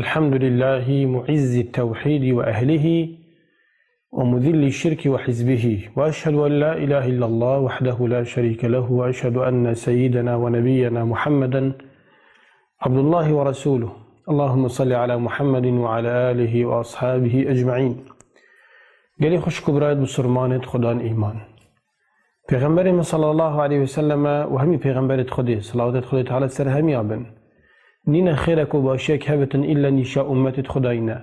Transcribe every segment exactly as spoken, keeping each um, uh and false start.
الحمد لله معز التوحيد وأهله ومذل الشرك وحزبه، وأشهد أن لا إله إلا الله وحده لا شريك له، وأشهد أن سيدنا ونبينا محمدا عبد الله ورسوله. اللهم صل على محمد وعلى آله وأصحابه أجمعين. Gelî xwişk û birayet bisurmanêt xudan îman. Pêxemberê me sallallahu aleyhi ve selleme û hemî pêxemberêt Xwedê, selawatêt Xwedê Teala ser hemiya bin, nîne xêrek û başiyek hebitin îlle nîşa ummetêt Xwedayî ne.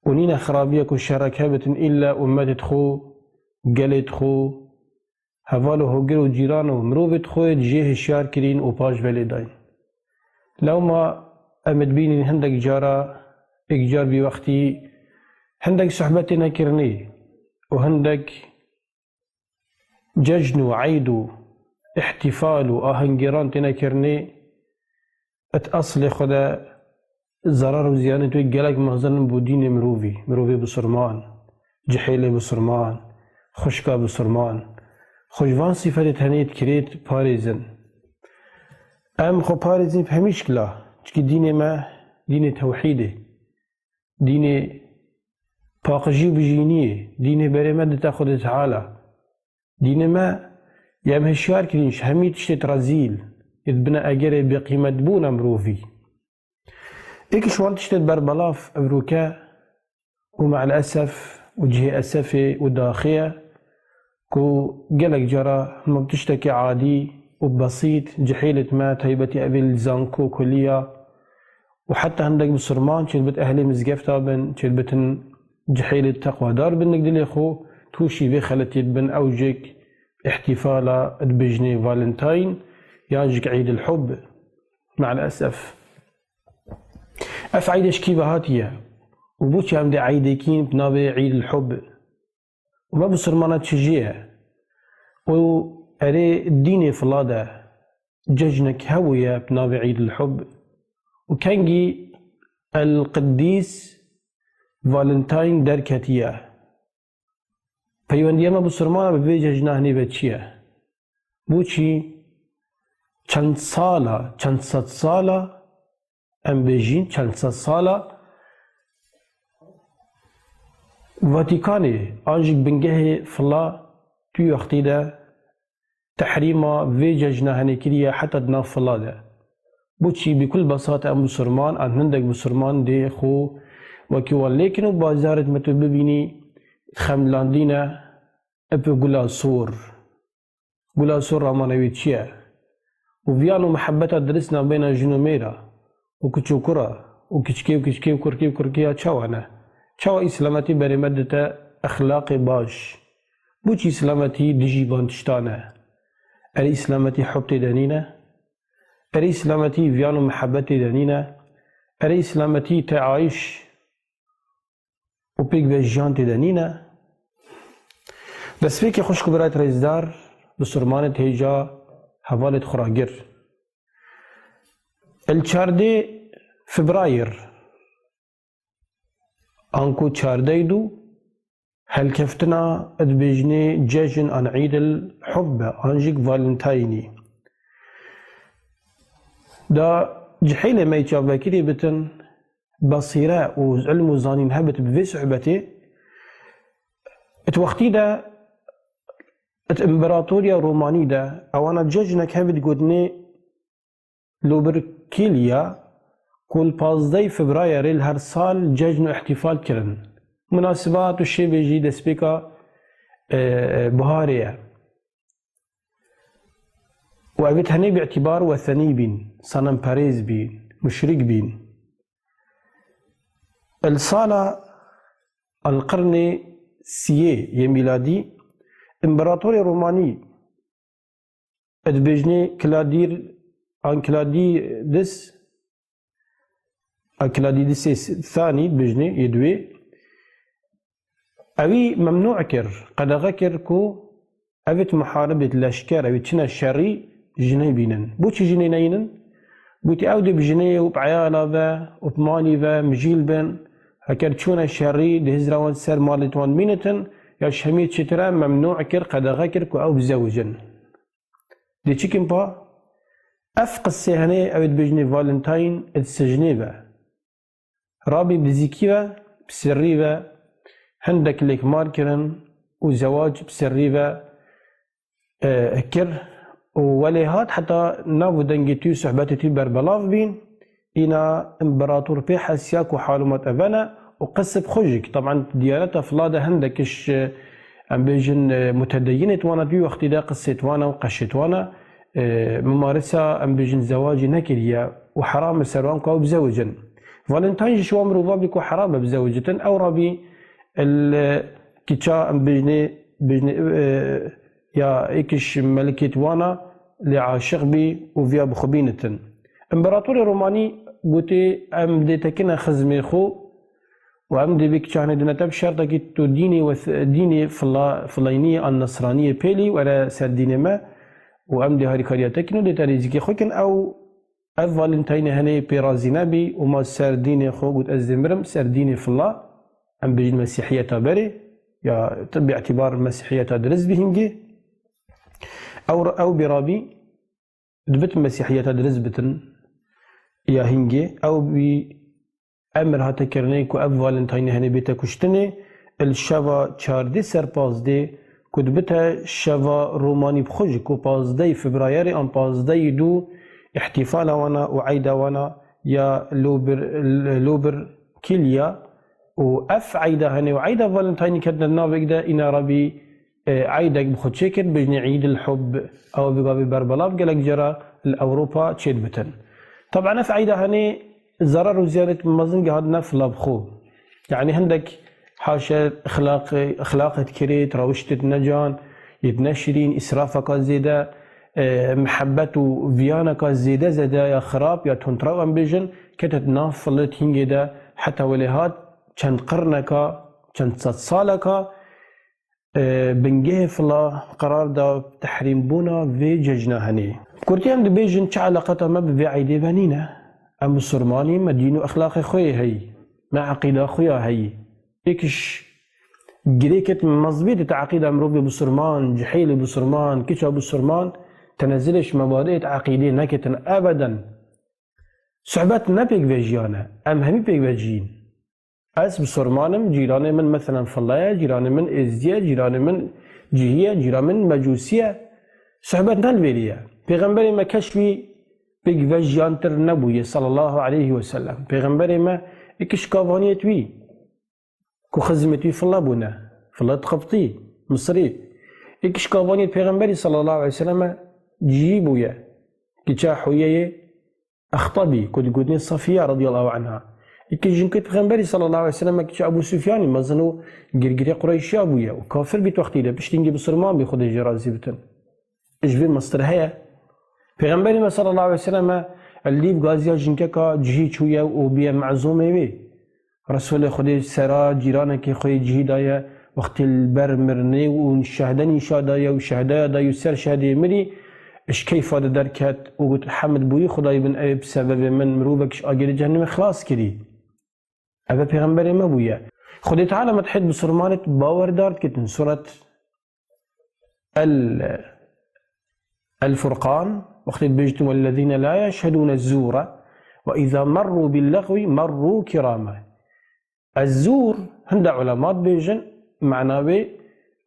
Û nîne xirabiyek û şerek hebitin îlle ummetêt xwe, gelêt xwe, heval û hogir û cîran û mirovêt xwe jê hişyar kirîn û paş ve lê dayîn. Lewma em dibînîn hindek cara, êk car bî wextî hindek sohbetê nekirinê û hindek cejn û eyd û îhtîfal û ahengêran têne kirinê, di eslê xwe de zerar û ziyanê wê gelek mezin in bo dînê mirovî, mirovê bisurman, cihêlê bisurman, xwişka bisurman. Xwe ji van sîfetê tenê dikirêt parêzin. Em xwe parêzin bi hemî şikla, çikî dînê me dînê tewhîdê. Dînê paqijî û bijîniyê, dînê berê me dite Xwedê Teala. Dînê me, ya em hişyar kirîn ji hemî tiştêt rezîl, êt bine egerê bêqîmetbûna mirovî. Êk ji wan tiştêt berbelav evroke û me'el esef û cihê esefê û daxê ye, ku gelek cara hema bi tiştekî adî û besît, cihêlêt me, taybetî evê li zanko, kuliya û heta hindek bisurman, çêdibit ehlê mizgefta bin, çêdibitin cihêlêt teqwadar bin, nik dilê xwe tûşî vê xeletiyê dibin, ew jik îhtîfala dibêjinê Valentine yan jik Eîdil Hub, me'el esef. Ev eydê ji kî ve hatiye û bo çi em dê eydekîn bi navê Eîdil Hub? Û me bisurmana çi jê ye? Û erê dînê fila de cejnek hebûye bi navê Eîdil Hub û kengî El Qiddîs Valentine derketiye? Peywendiya me bisurmana bi vê cejna hinî ve çi ye? Bo çi çend sala, çend sed sala, em bêjîn çend sed sala, Vatîkanê an jî bingehê fila tu wextî de tehrîma vê cejna henê kiriye heta di nav fila de. Bo çi bi kul besat em bisurman, an hindek bisurman dê xwe wekî wan lêkin û bajarêt me tu bibînî xemlandîne, ep gula sor. Gula sor ramane wî çi ye? Û viyan û mihebeta dirist navbeyna jin û mêra û kiç û kura û kiçkê û kiçkê û kurkê û kurkiya çawa ne? Çawa îslametî berê me dite exlaqê baş? Bo çi îslametî dijî van tiştan e? Erê îslametî hub tê de nîne? Erê îslametî viyan û mihebet tê de nîne? Erê îslametî teayîş û pêk ve jiyan tê de nîne? Destpêkê xwişk û birayet rêzdar, bisurmanêt hêja hevalêt xwe ra gir. El çardê Febrayêr, anku çardey du, helkeftina dibêjinê cejn an Eîdil Hub be, an jî Valentînî. Da cihêlê me yê çavbekirî bitin, besîre û ilm û zanîn hebit bi vê sohbetê, it wextî de, it împeratoriya Romanî de, ewana cejnek hebit gotinê Lupercalia, ku li pazdehê Febrayarê li her sal cejn û îhtîfal kirin. Munasibat û şêvê jî destpêka, e, e, biharê ye. Û evê tenê bi îtîbar wesenî bîn, senemperêz bîn, muşrik bîn. Li sala, li qirnê siyê yê mîladî, împeratorê Romanî dibêjinê Kladîr an Kladîdis, a Kladîdisê Thanî dibêjinê yê duwê, ewî memnû kir, qedexe kir ku evêt muharibêt leşker, ewî çine şerî jinê bînin. Bo çi jinê neyînin? Gotî ew dê bi jinê û bi eyala ve û bi malî ve mijîl bin, heker çûne şerî, dê hizra wan ser malêt wan mînitin, ya ji hemî çêtir e memnû kir, qedexe kir ku ew bizewicin. Dê çi kim pa? Ev qisê henê ew ê dibêjinê Valentine di sijnê ve. Rabî bi nizîkî ve, bi sirrî ve hindek lêkmar kirin û zewac bi sirrî ve, e, kir û welê hat heta nav û dengê tî û sohbetê tî berbelav bîn. Îna împerator pê hesiya ku halûmat evene û qisib xwe jî, taban diyaneta fila de hindek iş, e, em bêjin, e, mutedeyinê twana di wî wextî de qisê twana û qeşê twana, e, mimarisa, em bêjin, zewacî nekiriye û heram e ser wan ku ew bizewicin. Valentine jî ji wan mirova bî ku heram e bizewicitin. Ew rabî li kiça, em bêjinê, bêjinê, e, ya êkiş melikêt wana lê aşiq bî û viya bi xwe bînitin. Împeratorê Romanî gotê, em dê tekine xizmê xwe û em dê bê kiçanê dine te bi şertekî tu dînê wes-, dînê fila-, filayniyê an nesraniyê pêlî were ser dînê me û em dê harîkariya te kin û dê te rêzîkê xwe kin. Ew, ev Valentînê henê pê razî nebî û ma ser dînê xwe got, ez dê mirim ser dînê fila, em bêjin mesîhiyeta berê, ya tu bi îtîbar mesîhiyeta dirist bî hingê. Ew, ew bê rabî, dibit mesîhiyeta dirist bitin ya hingê, ew bî emir hate kirinê ku ev Valentînê henê bête kuştinê, li şeva çardê ser pazdê ku dibite şeva Romanî bi xwe jî ku pazdehê Febrayerê an pazdehê dû îhtîfala wana û eyda wana ya Lobir-, Lupercalia û ev eyda henê û eyda Valentînê ketine navek de îna rabî, e, eydek bi xwe çêkir, bêjinê Eîdil Hubb, ew bi gavê berbelav gelek cara li Ewropa çêdibitin. Taban ev eyda henê zarar û ziyanêt mezin gihandine fila bi xwe. Yanî hindek haşe exlaq-, exlaqêt kirêt, rawiştêt necan, yêt neşirîn, îsrafeka zêde, e, mihebet û viyaneka zêde zêde ya xirab ya tundrew em bêjin, ketet nav filet hingê de heta welê hat çend qirneka, çend sed saleka, e, bingehê fila qerar da tehrîmbûna vê cejna henê. Kurtî em dibêjin çi eleqeta me bi vê eydê ve nîne. Em misilmanî, me dîn û exlaqê xwe yê heyî. Me eqîda xwe ya heyî. Êkiş girêket mezbî di te eqîda mirovê misilman, cihêlê misilman, kiça misilman, tenezilê ji mebadiyê te eqîdê neketin ebeden. Sohbet ne pêkvejiyane, em hemî pêkvejiyîn. Ez misilman im, cîranê min meselen filla ye, cîranê min êzdiye, cîranê min cihî ye, cîranê min mecûsî ye. Sohbet ne li vêrî ye. Pêxemberê me kes wî pêkvejiyantir nebûye, sallallahu aleyhi ve sellem. Pêxemberê me êkiş kavaniyêt wî ku xizmêt wî filla bûne, filla qibtî, misrî. Êkiş kavaniyêt pêxemberî sallallahu aleyhi ve selleme cihî bûye. Kiça Huyeyê Extebî, ku digotinê Safiya radiyallahu anha. Êkê jinkê Pêxemberî sallallahu aleyhi ve sellem, kiça Ebû Sufyanî mezin û girgirê Qureyşiya bûye û kafir bît wextî de, piştî hingê bisilman bî, Xwedê jê razî bitin. Ji vê mestir heye. Pêxemberî me sallallahu aleyhi ve sellem li dîv gaziya jinkeka cihî çûye û bûye mezûmê wê. Resûlê Xwedê sera cîranekê xwe yê cihî daye, wextê li ber mirinê û şehde nîşa daye û şehdeya daye û ser şehdê mirî, ji keyfa de derket û got, Hemd bûyî Xwedayê bin, ew ê bi sebebê min mirovek ji agirê cehennemê xilas kirî. Ev e pêxemberê me bûye. Xwedê Teala me dihêt bisilmanêt bawerdar dikitin. Suret El, El Furqan, wextê dibêjtin, "Wellezîne la yeşhedûne zûre ve îzâ merrû billexwî merrû kirâme." Ez zûr, hinde ulema dibêjin, mana wê,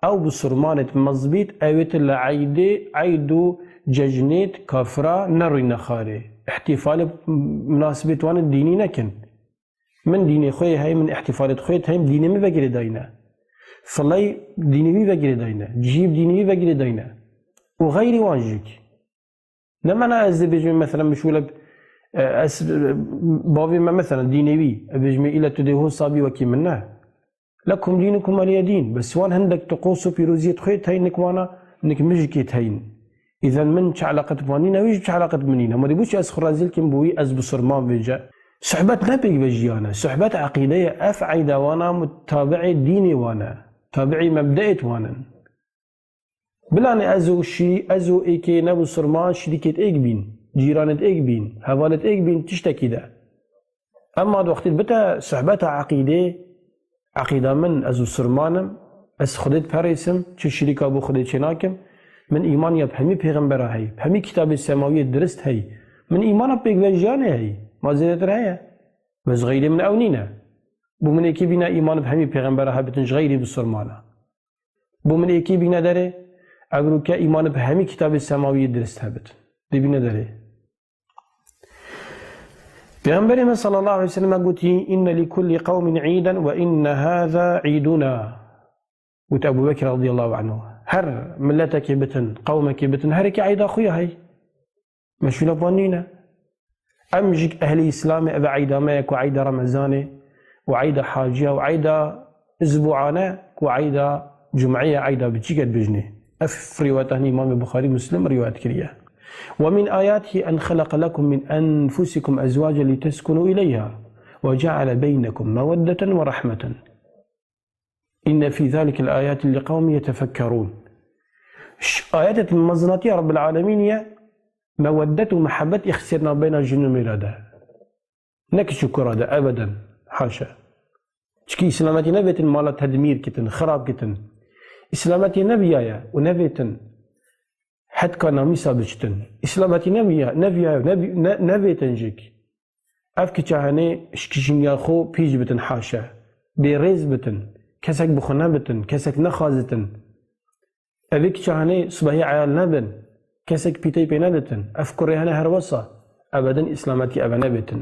ew bisilmanêt mezbît, ewêt li eydê, eyd û cejnêt kafira nerûyne xarê. Îhtîfalê minasibêt wan dînî nekin. Min dînê xwe yê heyî, min îhtîfalêt xwe yê heyî, dînê min vegirê dayne. Filey dînê wî vegirê dayne. Cihî bi dînê wî vegirê dayne. Û xeyrî wan jî. Ne mana ez dê bêjim, meselen, min şûle, e, ez, e, bavê me, meselen, dînê wî, e, bêjim, île tu dê hosa bî wekî min, ne. Lekum dînukum weliye dîn. Bes wan hindek tu qos û pîroziyê xwe tey nik wana, nik mijikê teyin. Îzen min çi eleqet bi wan nîne, wî jî çi eleqet bi min nîne. Ma dê bo çi ez xwe rezîl kim bo wî ez bisilman vêce? Sohbet ne pêkvejiyan e. Sohbet eqîde ye. Ev eyda wana mutabi'ê dînê wan e. Tabi'î mebdeêt wan in. Bilanê ez û şî-, ez û êkê ne bisilman şirîkêt êk bîn, cîranêt êk bîn, hevalêt êk bîn tiştekî de. Emma di wextî bite sohbeta eqîdê, eqîda min, ez bisilman im, ez Xwedê diperêsim, çi şirîka bo Xwedê çênakim, min îman ya bi hemî pêxembera heyî, bi hemî kitabê semawiyê dirist heyî, min îmana pêkvejiyanê heyî, ma zêdetir heye? Bes xeyrê min ew nîne. Bo min êkî bîne îman bi hemî pêxembera hebitin ji xeyrî bisurmana. Bo min êkî bîne derê, evrûke îman bi hemî kitabê semawiyê dirist hebitin. Dê bîne derê. Pêxemberê me sallallahu aleyhi ve sellem gotî, "Inne li kulli qewmin îden ve inne hâzâ îduna." Got Ebu Bekir radiyallahu anhu, "Her miletekê bitin, qewmekê bitin, her êkê eyda xwe ya hey. Meşûla van nîne." Em jî ehlî Îslamê, ev eyda me ye ku eyda Remezanê û eyda haciya û eyda isbuane ku eyda cumeye, eyda biçîk e dibêjinê. Ev rîwayeta hin Îmamê Buxarî, Muslim rîwayet kiriye. "Ve min ayatihi en xeleqe lekum min enfusikum ezwace liteskunu ileyha ve ceale beynekum meweddeten ve rahmeten." Inne fî zalikel ayatin li qewmin yetefekkerûn. Ş-, ayetê mezinatiya Rabbil Alemîn ye, meweddet û mihebet ixtiyar nabeyna jin û mêra de. Ne kiç û kura de, ebeden, haşa. Çikî îslametî nevêtin mala tedmîr kitin, xirab kitin. Îslametî neviyaye û nevêtin hetka namîsa biçitin. Îslametî neviya-, neviyaye, nevi-, ne-, nevêtin jik. Ev kiça henê ji kijîniya xwe pîç bitin haşa. Bêrêz bitin. Kesek bi xwe nebitin. Kesek nexazitin. Evê kiça henê sibehî eyal nebin. Kesek pîtey pê neditin. Ev kurê hene her wesa. Ebedin îslametî eve nebêtin.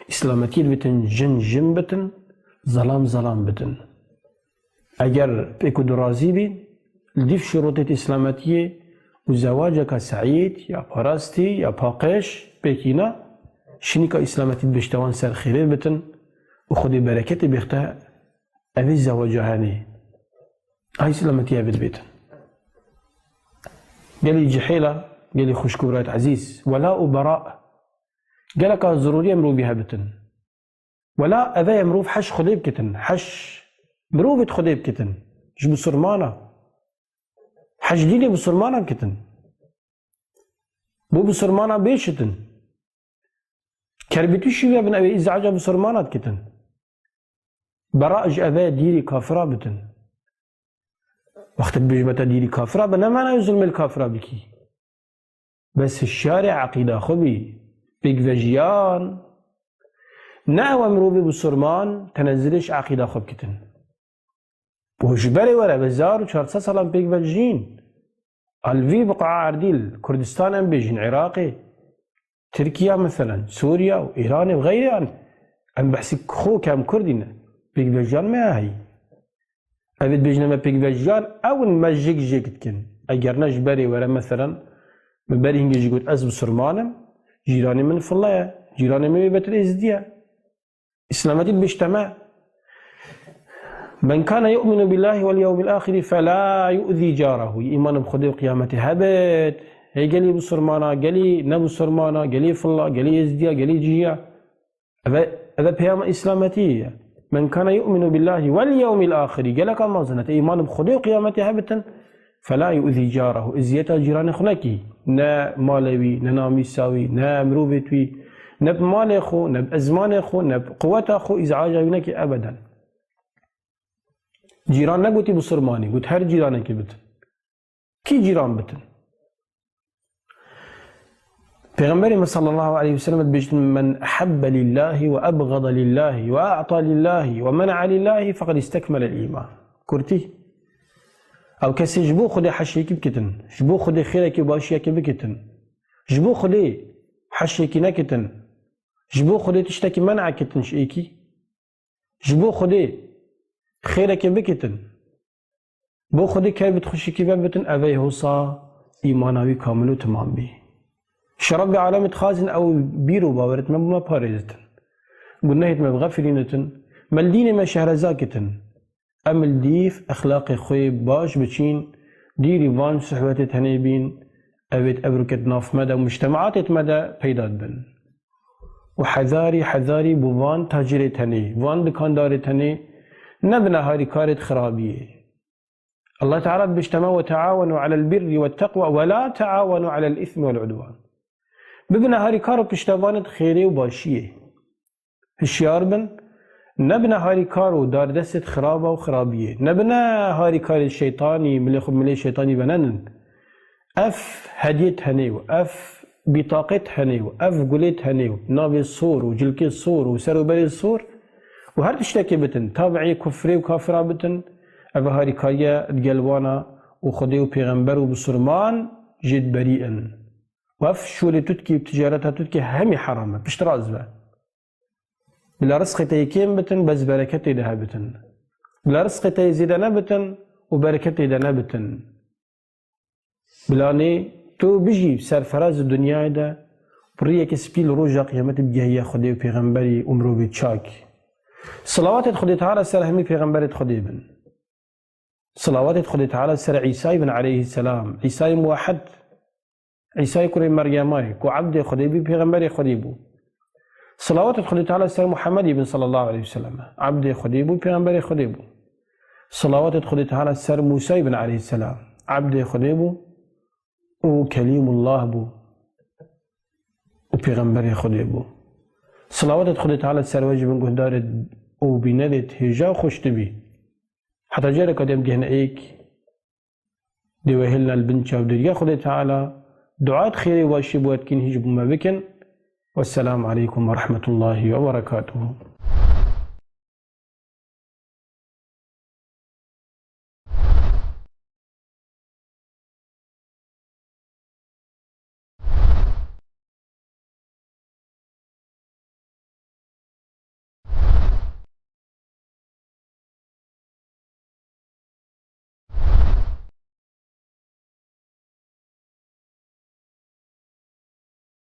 Îslametî bitin jin jin bitin. Zelam zelam bitin. Eger pêk û du razî bîn, li dîv şurûtêt îslametiyê û zewaceka seîd ya parastî ya paqij pêkîna, şinîka îslametî dibêjte wan ser xêrê bitin û Xwedê bereketê bêxte evê zewaca henê. A îslametî evê dibêtin. Gelî cihêla, gelî xwişk û birayet ezîz, wela û bera, geleka zirûrî ye mirovî hebitin. Wela eve ye mirov heş Xwedê bikitin, heş mirovêt Xwedê bikitin. Ji bisurmana. Heş dînê bisurmana bikitin. Bo bisurmana bêşitin. Kerbîtû şîve bin, ew ê îzaca bisurmana dikitin. Bera ji eve dîrî kafira bitin. Wextê dibêjime te dîrî kafira be, ne mana ew zulmê li kafira bikî. Bes hişyarê eqîda xwe bî. Pêkvejiyan. Ne ew e mirovê bisurman tenezilê ji eqîda xwe bikitin. Û ji berê were bi hezar û çar sed salan pêk ve dijîn. Al vî biqaa erdî li Kurdistan em bêjin, Iraqê, Tirkiya meselen, Sûriya û Îranê û xeyrê an. Em behsî xwe ke em Kurdî ne. Pêkvejiyan me ya heyî. Ev ê dibêjine me pêkvejiyan, ew in me jêk jêk dikin. Eger ne ji berê were meselen, min berî hingê jî got ez bisurman im, cîranê min filla ye, cîranê min wê betir êzidî ye. Îslametî dibêjte me, "Men kane yu'minu billahi vel yewmil axiri fela yu'zi carahu." Îman bi Xwedê û qiyametê hebit, hê gelî bisurmana, gelî ne bisurmana, gelî filla, gelî êzdiya, gelî cihîya. Eve, eve peyama îslametî ye. "Men kane yu'minu billahi vel yewmil axiri." Geleka mezin e, te îman bi Xwedê û qiyametê hebitin. Fela yu'zî carahu, eziyeta cîranê xwe nekî. Ne malê wî, ne namîsa wî, ne mirovê wî, ne bi malê xwe, ne bi ezmanê xwe, ne bi quweta xwe, îzaca wî nekî ebeden. Cîran negotî bisurmanî, got her cîranekî bitin. Kî cîran bitin? Pêxemberê me sallallahu aleyhi ve sellem dibêjin, "Men ehebbe lillahi ve ebgada lillahi ve a'ta lillahi ve mena'a lillahi feqed istekmelel îman." Kurtî. Ew kesê ji bo Xwedê heşyekî bikitin, ji bo Xwedê xêrekî û başiyekî bikitin, ji bo Xwedê heşyekî nekitin, ji bo Xwedê tiştekî men'a kitin ji êkî, ji bo Xwedê xêrekê bikitin, bo Xwedê kerbit xweşikî vebitin, ev ê hosa îmana wî kamil û timam bî. Ji Rebbê alemê dixwazin ew bîr û bawerêt me bi me parêzitin. Gunehêt me bixefilînitin. Me li dînê me şehreza kitin. Em li dîv exlaqê xwe baş biçîn, dîrî van suhbetê tenê bîn, evêt evroket nav me de û mujtemaatêt me de peyda dibin. Û hezarî, hezarî bo van tacirê tenê, van dikandarê tenê, nebine harîkarêt xirabiyê. Allah Teala dibêjte me, "Ve teawenu alel birri ve teqwa ve la teawenu alel ismi vel udwan." Bibine harîkar û piştevanêt xêrê û başiyê. Hişyar bin, nebine harîkar û dardestêt xiraba û xirabiyê. Nebine harîkarê şeytanî, milê xwe milê şeytanî venenin. Ev hediyê tenê û ev bîtaqê tenê û ev gulê tenê û navê sor û cilkê sor û ser û berê sor Û her tiştekê bitin, tabi'ê kufrê û kafira bitin, ev harîkariye digel wana û Xwedê û pêxember û bisurman jê diberî in. Û ev şûlê tutkî û ticareta tutkî hemî heram e, piştrast be. Bila rizqê te yê kêm bitin, bes bereketê de hebitin. Bila rizqê te yê zêde nebitin û bereketê de nebitin. Bila nê tu bijî serferaz di dinyayê de, bi riyekê spî li roja qiyametê bigehiye Xwedê û pêxemberî û mirovê çak. Silawatê Xwedê Teala ser hemî pêxemberê Xwedê bin. Silawatê Xwedê Teala ser Îsa ibn aleyhisselam, Îsayê muwahhed, Îsayê kurê Meryemay, ku ebdê Xwedê bû, pêxemberê Xwedê bû. Silawatê Xwedê Teala ser Muhammed ibn sallallahu aleyhi ve sellem, ebdê Xwedê bû, pêxemberê Xwedê bû. Silawatê Xwedê Teala ser Musa ibn aleyhisselam, ebdê Xwedê bû û Kelîmullah bû û pêxemberê Xwedê bû. Silawatê Xwedê Teala ser we ji bin guhdarê û bînerê hêja xweş dibî. Heta careka dem gehne êk, dê we hêlina li bin çavdêriya Xwedê Teala, duayet xêrê û başî bo we dikîn, hîç bo me bikin. Wesselamu aleykum ve rahmetullahi ve berekatuhu.